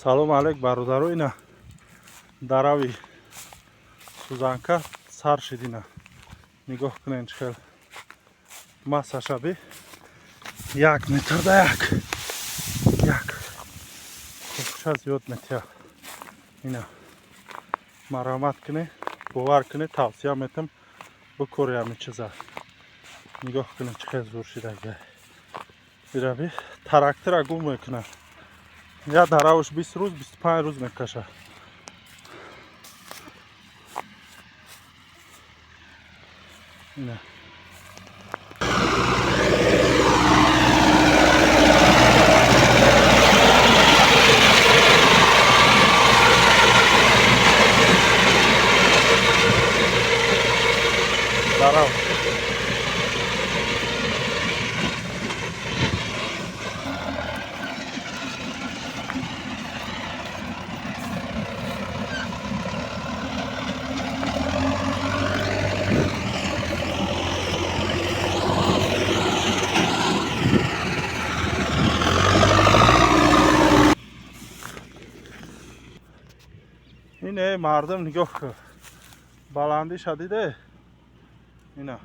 Салом алейк, бародаро. Ина дарави сузанка сар шид. Ина нигоҳ кунен, чӣ хел масашаби, 1 метр да як як кӯша зиёд метия. Ина марамат кунӣ, бовар кунӣ, тавсия метам, бикори ҳами чиза. Нигоҳ кунед, чӣ хел зур шидага. Ираби трактора гум мекунад, я даравш 20 рӯз, 25 рӯз мекашад. Ина. Дарав. Ин, мардум, нигоҳ кун, баландиша диде. Ина.